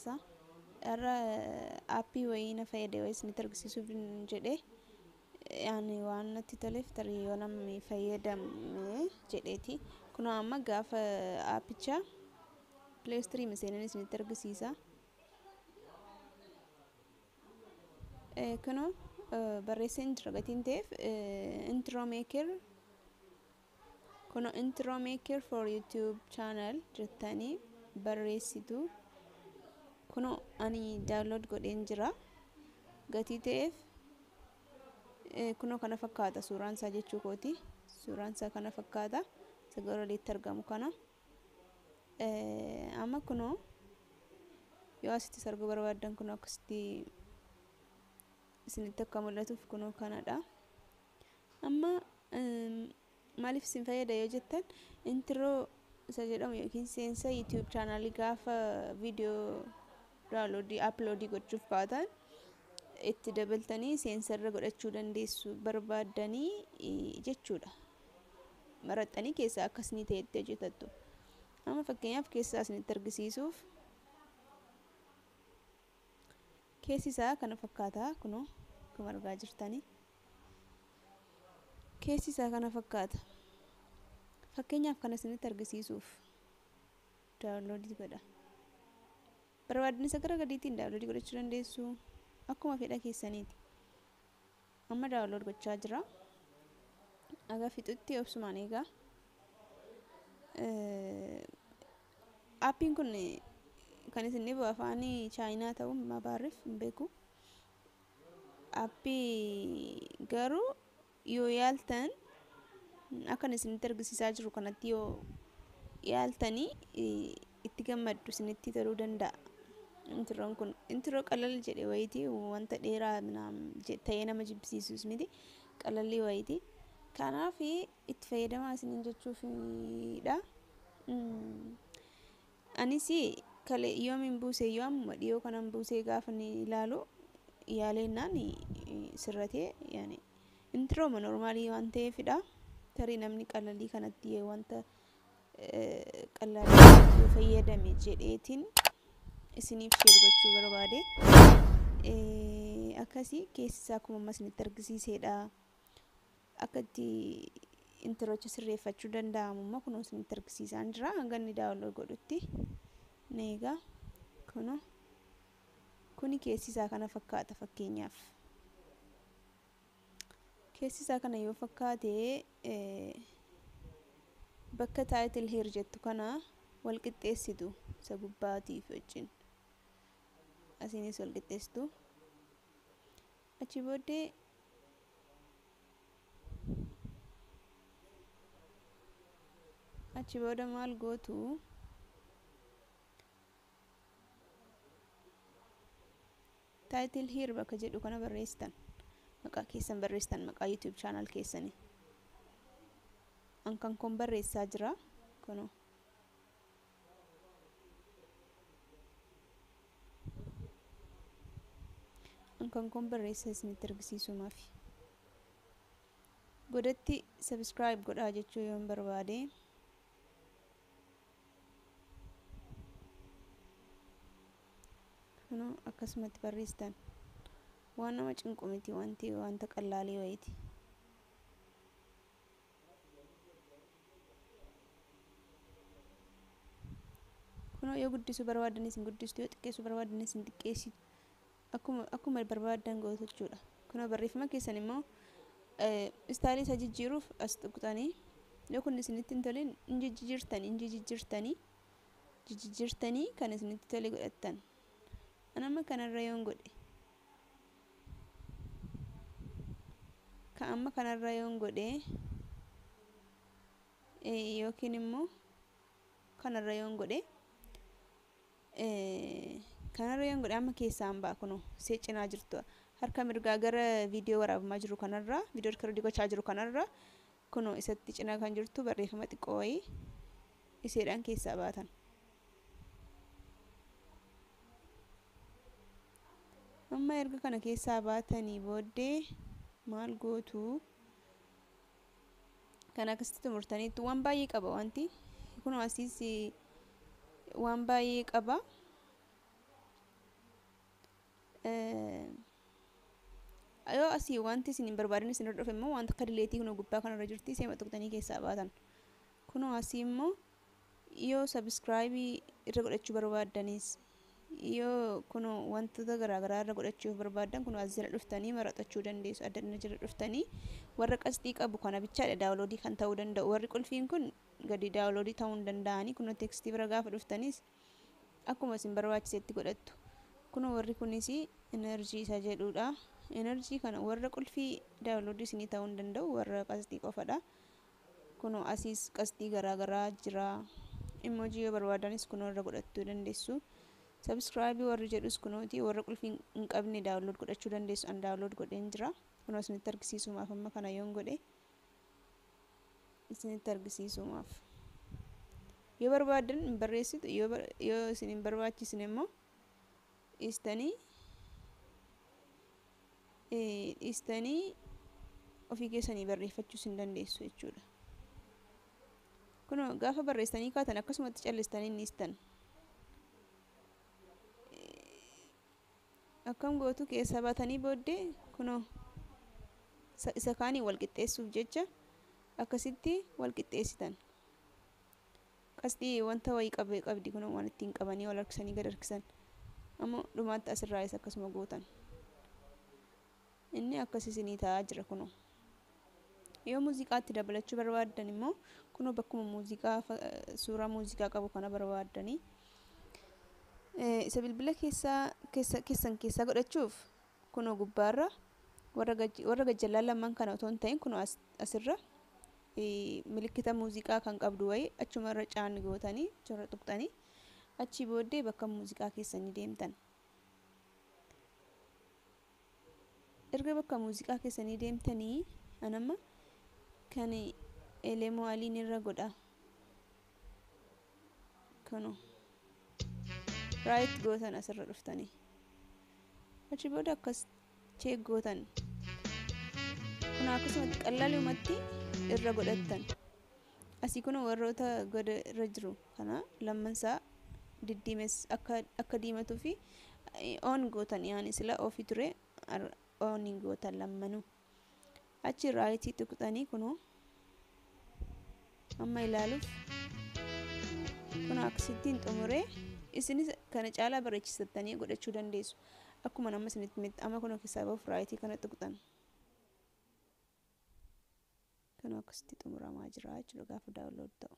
isaa. Har'a aappii wayii na fayyade wayii isinitti argisiisuuf jedhe, ani waan natti toleef tarii yoo namni fayyadame jedheeti. Kunoo amma gaafa aappicha Play Store seenan isinitti argisiisa. Kunoo barreesseen jira gatiin ta'eef intro maker, kunoo intro maker for YouTube channel jettanii barreessitu. Kunoo ani download godheen jira gatii ta'eef, kunoo kana fakkaata suuraan isaa jechuu kooti. Suuraan isaa kana fakkaata, isa gara oliitti argamu kana. Amma kunoo yoo asitti arguu barbaaddan, kunoo akkasitti isinitti akka mul'atuuf kunoo kanadha. Amma maaliif isin fayyada yoo jettan, intro isa jedhamu yookiin seensa YouTube chaanaalii gaafa viidiyoo downloadii uploadii gochuuf kaatan itti dabaltanii seensarra godhachuu dandeessu barbaaddanii jechuudha. Maraxxanii keessaa akkasni ta'etti hojjetattu. Amma fakkeenyaaf keessaa isinitti argisiisuuf keessi isaa kana fakkaata. Kunoo akkuma argaa jirtanii keessi isaa kana fakkaata. Fakkeenyaaf kana isinitti argisiisuuf downloadii godha. Barbaadni isa gara gadiitiin downloadii godhachuu dandeessu akkuma fedha keessaniiti. Amma download gochaa jira. Aga fixutti obsumaan eegaa. Aappiin kun kan isin dhibu afaan chaayinaa ta'uu mabaariif hin beeku. Aappii garuu yoo yaaltan akkan isinitti argisiisaa jiru kanatti yoo yaaltanii itti gammaddu, isinitti toluu danda'a. Introon kun intro qalal jedhe wayiiti, wanta dheeraa ta'ee nama jibbisiisus miti, qalallii wayiiti. Kanaaf itti fayyadamaa isiniin jechuufidha. Anis kale yoomiin buusee, yoo amma dhiyoo kanan buusee gaafa inni ilaalu yaaleennaan sirratee, yaani introoma normaalii waan ta'eefidha. Tarii namni qalalii kanatti wanta qallalii yoo fayyadame jedheetiin isiniif share gochuu barbaade. Akkasii keessi isaa akkuma amma isinitti argisiisedha. Akka itti introcha sirreeffachuu danda'amu immoo kunoo isinitti argisiisaan jira. Hanga inni download godhutti eegaa. Kunoo kuni keessi isaa kana fakkaata. Fakkeenyaaf keessi isaa kana yoo fakkaate, bakka title here jettu kana wal qixxeessitu, isa gubbaatiif wajjin asiinis wal qixxeessitu. Achi booda maal gootu? Title here bakka jedhu kana barreessitan, maqaa keessan barreessitan, maqaa YouTube channel keessanii. An kan kun barreessaa jira kunoo. An kan kun barreessa isinitti argisiisumaaf. Godatti subscribe godhaa jechuu yoon barbaade, kunoo akkasumatti barreessitan. Waan nama cinqu miti, wanti wanta qallaalii wayiiti. Kunoo yoo guddisuu barbaaddanis hin guddistu, yoo xiqqeessuu barbaaddanis hin xiqqeessitu, akkuma barbaaddan gootu jechuudha. Kunoo barreeffama keessan immoo istaayilii isaa jijjiiruuf as tuqxanii, yoo kun isinitti hin tolin hin jijjiirtanii kan isinitti tole godhattan. An amma kanarra yoon godhe, ka amma kanarra yoon godhe yookiin immoo kanarra yoon godhe, kanarra yoon godhe, amma keessaan ba'a. Kunoo see cinaa jirtu, harka mirgaa gara viidiyoo waraabamaa jiru kanarra, viidiyoo rikoordii gochaa jiru kanarra, kunoo isatti cinaa kan jirtu barreeffama xiqqoo wayii iseedhaan keessaa baatan. Amma erga kana keessaa baatanii booddee maal gootu? Kan akkasitti xumurtaniitu waan baay'ee qaba wanti kunoo asiis waan baay'ee qaba. Yoo asii wanti isin hin barbaadin isin irra dhufe immoo wanta akka delete kunoo gubbaa kanarra jirti, seema tuqxanii keessaa baatan. Kunoo asii immoo yoo subscribe irra godhachuu barbaaddanis, yoo kunoo wantoota garaagaraa irra godhachuu barbaaddan, kunoo as jala dhuftanii maraxachuu dandeessu. Adda adda jala dhuftanii warra qasxii qabu kana bichaadha download kan ta'uu danda'u. Warri qulfiin kun gadi download ta'uu hin danda'anii. Kunoo text bira gaafa dhuftanis akkuma isin barbaachisetti godhattu. Kunoo warri kunis energy isa jedhudha. Energy kana warra qulfii download isinii ta'uu hin danda'u, warra qasxii qofadha. Kunoo asiis qasxii garaagaraa jira. Emoji yoo barbaadanis kunoo irra godhachuu dandeessu. Subscribe warri jedhus kunooti warra qulfii hin qabne download godhachuu dandeessu. An download godheen jira. Kunoo isinitti argisiisumaaf amma kana yoon godhe isinitti argisiisumaaf. Yoo barbaadan hin barreessitu, yoo isin hin barbaachisne immoo dhiistanii ofii keessanii barreeffachuus hin dandeessu jechuudha. Kunoo gaafa barreessanii kaatan akkasumatti callistanii hin dhiistan. Akkam gootu? Keessaa baatanii booddee kunoo isa kaanii wal qixxeessuuf jecha akkasitti wal qixxeessitan. Qasxii wanta wayii qabe qabdi, kunoo waan ittiin qabanii wal harkisanii gad harkisan. Ammoo dhumaatti asirraayis akkasuma gootan. Inni akkas isinii ta'aa jira kunoo. Yoo muuziqaatti dabalachuu barbaaddan immoo kunoo bakkuma muuziqaa, suuraa muuziqaa qabu kana barbaaddanii isa bilbila keessaa keessan keessaa godhachuuf kunoo gubbaarra warra gajjallaa lamaan kana otoo hin ta'in kunoo asirra milikkita muuziqaa kan qabdu wayii achumarra caan gootanii achumarra tuqxanii achii booddee bakka muuziqaa keessanii deemtan. Erga bakka muuziqaa keessanii deemtanii anamma kan Elemoo Aliin irra godha. Kunoo right gootan asirra dhuftanii. Achi booda akkas check gootan. Kun akkasumatti qallalumatti irra godhattan. Asii kun warroota goda irra jiru kana lammansaa diddiimes akka diimatuu fi on gootan, yaani sila off ture on gootan lammanuu. Achi right tuqxanii kunoo amma ilaaluuf kun akkasittiin xumuree isinis kana caalaa bareechisatanii godhachuu dandeessu. Akkuma nama isinitti himetti amma kunoo keessaa bahuuf right kana tuqxan. Kunoo akkasitti xumuramaa jira jechuudha gaafa download ta'u.